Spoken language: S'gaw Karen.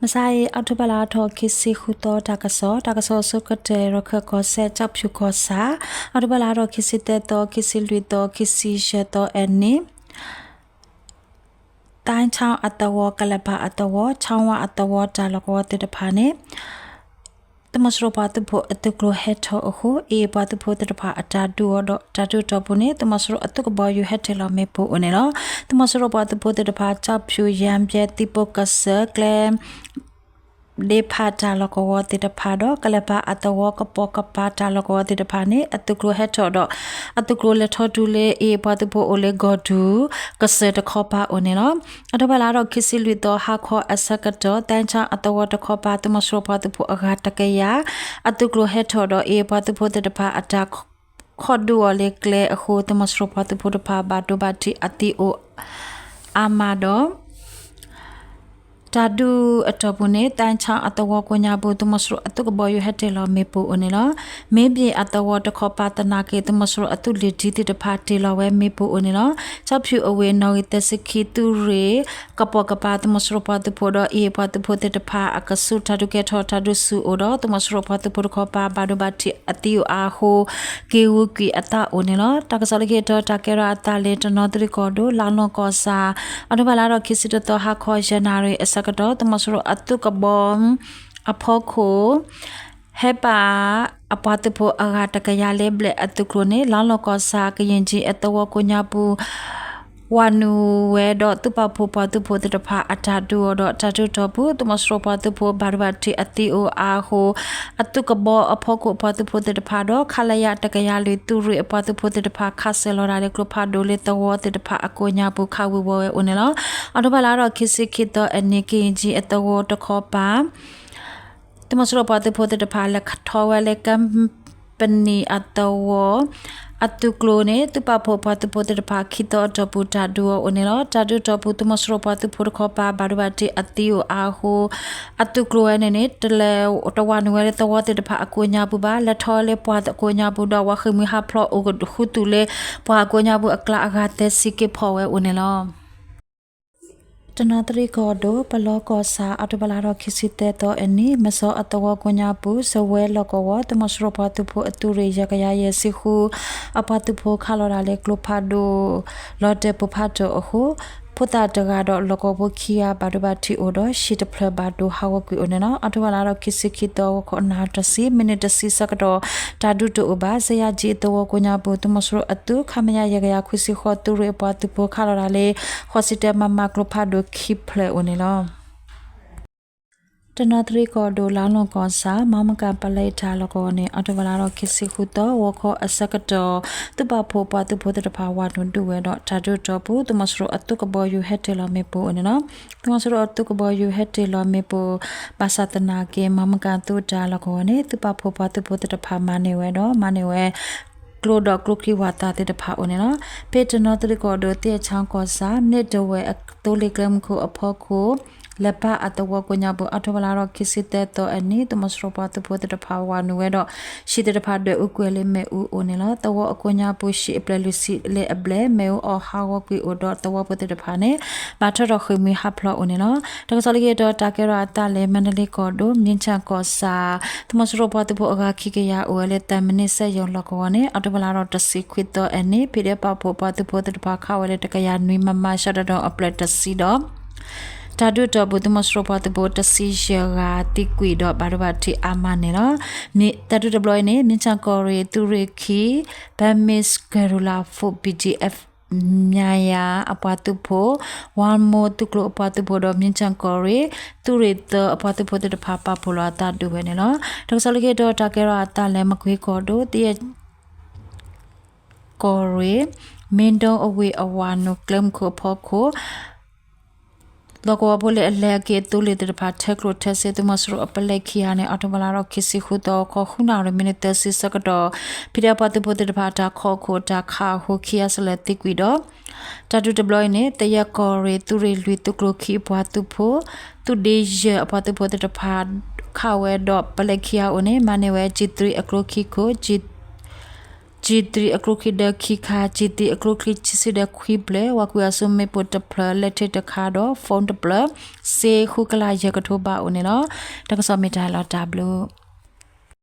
မုၢ်ဆါအံၤ အီးထိဘၢၣ်လါထီၣ်ခံဆံဃုသီ တၢ်ကစီၣ်, တၢ်ကစီၣ်အဆိကတၢၢ် ရခၢၣ်ကီၢ်စဲၣ် ကၠီဖၠူၣ်ကီၢ်ဆၣ်, အီးထိဘၢၣ်လါထီၣ်ခံဆံသၢသီ ခံဆံလွံၢ်သီ ခံဆံယဲၢ်သီအနံၤ, သဲချီအသဝီ ကလပၤအသဝီ ချီဝါအသဝီ တၢ်လီၢ်ကဝီၤသ့ၣ်တဖၣ်န့ၣ် သုးမီၤစိရိၤပှၤသုးဖိအသုးကျိၤဟဲထီၣ်အဃိ AA ပှၤသုးဖိသ့ၣ်တဖၣ်အတၢ်ဒုးအီၤဒီး တၢ်ဒုးတီၢ်ပူၤန့ၣ် သုးမီၤစိရိၤအသုးကဘီယူၤဟဲတ့ၢ်လီၤမ့ၣ်ပိၢ်အိၣ်န့ၣ်လီၤ. သုးမီၤစိရိၤပှၤသုးဖိသ့ၣ်တဖၣ် ကၠီဖၠူၣ် ယၣ်ဘဲ သံၣ်ပိၢ်ကစၢၢ် ကျဲ ဒ့ဖးတၢ်လီၢ်ကဝီၤသ့ၣ်တဖၣ်ဒီး ကလပၤအသဝီ ကပိာ်ကပၤတၢ်လီၢ်ကဝီၤသ့ၣ်တဖၣ်န့ၣ် အသုးကျိၤဟဲထီၣ်ဒီး အသုးကျိၤလဲၤထီၣ်တုၤလၢ AA ပှၤသုးဖိအိၣ်လၢကီၢ်ဒူ ကစၢၢ်တခီပၤအိၣ်န့ၣ်လီၤ. အီးထိဘၢၣ်လါထီၣ်ခံဆံလွံၢ်သီ ဟါခီအဆၢကတီၢ် သဲချီအသဝီတခီပၤ သုးမီၤစိရိၤပှၤသုးဖိအဂၤတကယၤ အသုးကျိၤဟဲထီၣ်ဒီး AA ပှၤသုးဖိသ့ၣ်တဖၣ်အတၢ် ခီၣ်ဒုးအီၤလၢကျဲအဃိ သုးမီၤစိရိၤပှၤသုးဖိတဖၣ် ဘၣ်ဒိဘၣ်ထံးအသံအိၣ်အါမးဒီး တၢ်ဒုးအတီၢ်ပူၤန့ၣ် သဲချီအသဝီကိးညါပူၤ သုးမီၤစိရိၤအသုးကဘီယူၤဟဲတ့ၢ်လီၤမ့ၣ်ပိၢ်အိၣ်န့ၣ်လီၤ. မ့ၢ်ဘ့ၣ်အသဝီတခီပၤသနာ်က့ သုးမီၤစိရိၤအသုးလ့ၢ်ထံသ့ၣ်တဖၣ်တ့ၢ်လီၤဝဲမ့ၣ်ပိၢ်အိၣ်န့ၣ်လီၤ. ကၠီဖၠူၣ်အဝ့ၢ် နီၣ်ဂံၢ်သၢဆံခံ သုးရ့ၣ် ကပိာ်ကပၤ သုးမီၤစိရိၤပှၤသုးဖိဒီး AA ပှၤသုးဖိသ့ၣ်တဖၣ် အကဆူးတၢ်ဒုးကဲထီၣ်တၢ်ဒုးဆူၣ်အိၣ်ဒီး သုးမီၤစိရိၤပှၤသုးဖိတခီပၤ ဘၣ်ဒိဘၣ်ထံးအသံအိၣ်အါအဃိ က့ၤဂုၤကွံာ်အသးအိၣ်န့ၣ်လီၤ. တၢ်ကစီၣ်လၢခံတီၤ တၢ်ကဲထီၣ်အသးလၢ တနီသရံၣ်ကီၢ်ဒိၣ် လါလီၢ်ကီၢ်ဆၣ် အီးထိဘၢၣ်လါထီၣ်ခံဆံတသီ ဟါခီယဲၢ်နၣ်ရံၣ်အဆၢကတီၢ် သုးမီၤစိရိၤအသုးကဘီ အဖီခိၣ် ဟဲပာ်အပှၤသုးဖိအဂၤတကယၤလၢဘျဲၣ်အသုးကျိၤန့ၣ် လါလီၢ်ကီၢ်ဆၣ် ကယံၣ်ကၠံအသဝီကိးညါပူၤ ဝၤနုာ်ဝဲဒီး သုးပာ်ဖှိၣ်ပှၤသုးဖိသ့ၣ်တဖၣ်အတၢ်ဒုးအီၤဒီး တၢ်ဒုးတီၢ်ပူၤ သုးမီၤစိရိၤပှၤသုးဖိ ဘၣ်ဒိဘၣ်ထံးအသံအိၣ်အါအဃိ အသုးကဘီအဖီခိၣ်အပှၤသုးဖိသ့ၣ်တဖၣ်ဒီး ခလရ တကယၤလွံၢ် သုးရ့ၣ်အပှၤသုးဖိသ့ၣ်တဖၣ် ခးစၢၤလီၤတၢ်လၢကျိဖးဒိၣ်လၢသဝီသ့ၣ်တဖၣ်အကိးညါပူၤ ခးဝံၤဝီၤဝဲအိၣ်န့ၣ်လီၤ. အီးထိဘၢၣ်လါထီၣ်ခံဆံခံသီအနံၤ ကယံၣ်ကၠံအသဝီတခီပၤ သုးမီၤစိရိၤပှၤသုးဖိသ့ၣ်တဖၣ် လဲၤထီၣ်ဝဲလၢကၢပနံၣ်အသဝီ အသုးကျိၤန့ၣ် သုးပာ်ဖှိၣ်ပှၤသုးဖိသ့ၣ်တဖၣ် ခံသီအတီၢ်ပူၤ တၢ်ဒုးအီၤအိၣ်န့ၣ်လီၤ. တၢ်ဒုးတီၢ်ပူၤ သုးမီၤစိရိၤပှၤသုးဖိတခီပၤ ဘၣ်ဒိဘၣ်ထံးအသံအိၣ်အါအဃိ အသုးကျိၤဝဲန့ၣ်န့ၣ် တလဲၤတဝၤနုာ်ဝဲလၢသဝီသ့ၣ်တဖၣ်အကိးညါပူၤဘၣ်, လဲၤထီၣ်လၢပှၤအကိးညါပူၤဒီး ဝၤဃ့ၢ်မှံဟးဖျိးအိၣ်ဃုာ်သူးလၢ ပှၤအကိးညါပူၤအကျါအဂၤသၢဆံ က့ၤဖီၣ်ဝဲအိၣ်န့ၣ်လီၤ. တနီသရံၣ်ကီၢ်ဒိၣ် ပလီကီၢ်ဆၣ် အီးထိဘၢၣ်လါထီၣ်ခံဆံသၢသီအနံၤ မစီအသဝီကိးညါပူၤ စဝဲလီၢ်ကဝီၤ သုးမီၤစိရိၤပှၤသုးဖိအသုးရ့ၣ် ယဲၢ်ကယၤယဲၢ်ဆံဃု အပှၤသုးဖိခးလီၤတၢ်လၢကျိဖးဒိၣ် လီၤတဲာ်ပိၢ်ဖးဒိၣ်အဃိ ဖိသၣ်တဂၤဒီးလီၢ်ကဝီၤဖိခံဂၤ ဘၣ်ဒိဘၣ်ထံးအိၣ်ဒီး ဟံၣ်တဖျၢၣ်ဘၣ်ဒိဟးဂီၤကွံာ်အိၣ်န့ၣ်လီၤ. အီးထိဘၢၣ်လါထီၣ်ခံဆံခံသီ ဂီၤခီနၣ်ရံၣ်တဆံ မံးနံးတဆံဆၢကတီၢ် တၢ်ဒုးတအိၣ်ဘၣ် စယါကၠံအသဝီကိးညါပူၤ သုးမီၤစိရိၤအသုး ခမရ ယဲၢ်ကယၤခွံဆံဃိး သုးရ့ၣ်အပှၤသုးဖိခးလီၤတၢ်လၢ ဃိးဆံတၢ မမ ကျိဖးဒိၣ်ခံဖျၢၣ်အိၣ်န့ၣ်လီၤ. တနီသရံၣ်ကီၢ်ဒိၣ် လါလီၢ်ကီၢ်ဆၣ် မီမကၣ်ပလဲတၢ်လီၢ်ကဝီၤန့ၣ် အီးထိဘၢၣ်လါထီၣ်ခံဆံဃုသီ ဂီၤခီအဆၢကတီၢ် သုးပာ်ဖှိၣ်ပှၤသုးဖိသ့ၣ်တဖၣ် ဝၤနုာ်ဒုးဝဲဒီး တၢ်ဒုးတီၢ်ပူၤ သုးမီၤစိရိၤအသုးကဘီယူၤဟဲတ့ၢ်လီၤမ့ၣ်ပိၢ်အိၣ်န့ၣ်လီၤ. သုးမီၤစိရိၤအသုးကဘီယူၤဟဲတ့ၢ်လီၤမ့ၣ်ပိၢ် ဘၣ်ဆၣ်သနာ်က့ မီမကၣ်သုးတၢ်လီၢ်ကဝီၤန့ၣ် သုးပာ်ဖှိၣ်ပှၤသုးဖိသ့ၣ်တဖၣ်မၤန့ၢ်ဝဲဒီး မၤန့ၢ်ဝဲ ကျိဒီးကျိချံဝၣ်သၣ်သ့ၣ်တဖၣ်အိၣ်န့ၣ်လီၤ. ဖဲတနီသရံၣ်ကီၢ်ဒိၣ် သ့ၣ်အဆၣ်ကီၢ်ဆၣ် မ့ၢ်တဝဲၢ်အသိလ့ၣ်ကျဲမုၢ်ခိၣ်အဖီခိၣ် လဲၤပာ်အသဝီကိးညါပူၤ အီးထိဘၢၣ်လါထီၣ်ခံဆံသၢသီအနံၤ သုးမီၤစိရိၤပှၤသုးဖိသ့ၣ်တဖၣ်ဝၤနုာ်ဝဲဒီး ဟံၣ်သ့ၣ်တဖၣ်ဒွဲၣ်အူကွံာ်လၢမ့ၣ်အူအိၣ်န့ၣ်လီၤ. သဝီအကိးညါပူၤ ဟံၣ်အပျဲၢ်လွံၢ်ဆံလၢအဘျဲၣ် မ့ၣ်အူအီၣ်ဟးဂီၤကွံာ်အိၣ်ဒီး သဝီဖိသ့ၣ်တဖၣ်န့ၣ် ဘၣ်ထီၣ်ထီၣ်ဃ့ၢ်မှံဟးဖျိးအိၣ်န့ၣ်လီၤ. တၢ်ကစီၣ်လၢခံတီၤ တၢ်ကဲထီၣ်အသးလၢ မါဒလ့ကီၢ်ဒိၣ် မ့ၢ်ဆၣ်ကီၢ်ဆၣ် သုးမီၤစိရိၤပှၤသုးဖိအဂၤခံကယၤအိၣ်ဝဲလၢ သၢမံးနံးစဲယိၤလီၢ်ကဝီၤန့ၣ် အီးထိဘၢၣ်လါထီၣ်တဆံခွံသီအနံၤ ဖံးဒဲးပာ်ဖှိၣ်ပှၤသုးဖိသ့ၣ်တဖၣ်ခးဝဲလၢတကယၤနွံ မမ ရှဲတဒီအပျဲၢ်တဆံဒီး တၢ်ဒုးတီၢ်ပူၤ သုးမီၤစိရိၤပှၤသုးဖိတဆံယဲၢ်ဂၤသံကွံာ်ဒီး ဘၣ်ဒိဘၣ်ထံးအါမးန့ၣ်လီၤ. တၢ်ဒုးတဘျီအံၤန့ၣ် မ့ၢ်ဆၣ်ကီၢ်ရ့ၣ် သုးရ့ၣ်ခံ Burmese Guerrilla Force ပီၣ်ဒံၣ်အဲၣ် မၠါယၤ အပှၤသုးဖိ ဝါမိၢ်သုးကျိၤအပှၤသုးဖိဒီး မ့ၢ်ဆၣ်ကီၢ်ရ့ၣ် သုးရ့ၣ်သၢအပှၤသုးဖိသ့ၣ်တဖၣ် ပာ်ဖှိၣ်လီၤအသးဒုးဝဲန့ၣ်လီၤ. တၢ်ကစီၣ်လၢခံတီၤ တၢ်ကဲထီၣ်အသးလၢ မကွ့ကီၢ်ဒိၣ် သ့ၣ် ကီၢ်ရ့ၣ် မ့ၢ်ဒိအဝ့ၢ်အဝၤနုာ်ကျဲမုၢ်ခိၣ်အဖီခိၣ် လီၢ်ကဝီၤဖိလၢအလဲၤက့ၤအသိလ့ၣ်သ့ၣ်တဖၣ် ထၢကျိၣ်ထၢစ့ သုးမီၤစိရိၤအပလဲခံဂၤန့ၣ် အီးထိဘၢၣ်လါထီၣ်ခံဆံဃုသီ ဂီၤခီဃုနၣ်ရံၣ် မံးနံးသၢဆံဆၢကတီၢ် ဖံးဒဲးပှၤသုးဖိသ့ၣ်တဖၣ် တၢ်ခီၣ်ခိၣ်တၢ်ခးအဃိ ခံဂၤစလဲၤသံကွံာ်ဒီး တၢ်ဒုးတဘျီအံၤန့ၣ် သယဲၢ်ကီၢ်ရ့ၣ် သုးရ့ၣ်လွံၢ်သုးကျိၤခံအပှၤသုးဖိ သုးဒ့ယဲၢ်အပှၤသုးဖိသ့ၣ်တဖၣ် ခးဝဲဒီးပလဲခံဂၤအိၣ်န့ၣ် မၤန့ၢ်ဝဲ G three အကျိခံခိၣ် G G three အကျိချံဒၢခံခါ, G three အကျိချံဆံဆံဒၢခွံဖျၢၣ်, ဝၤကွံာ်အစိမ့ၣ်ပိၢ်တဖျၢၣ်, လၢထ့ၣ်တခါဒီး phone တဖျၢၣ်, စ့ဃုကလးယဲၢ်ကထိဘၣ်အိၣ်န့ၣ်လီၤ. တၢ်ကစီၣ်မ့ၢ်တၢ်လီၤတၢ်ဘျုး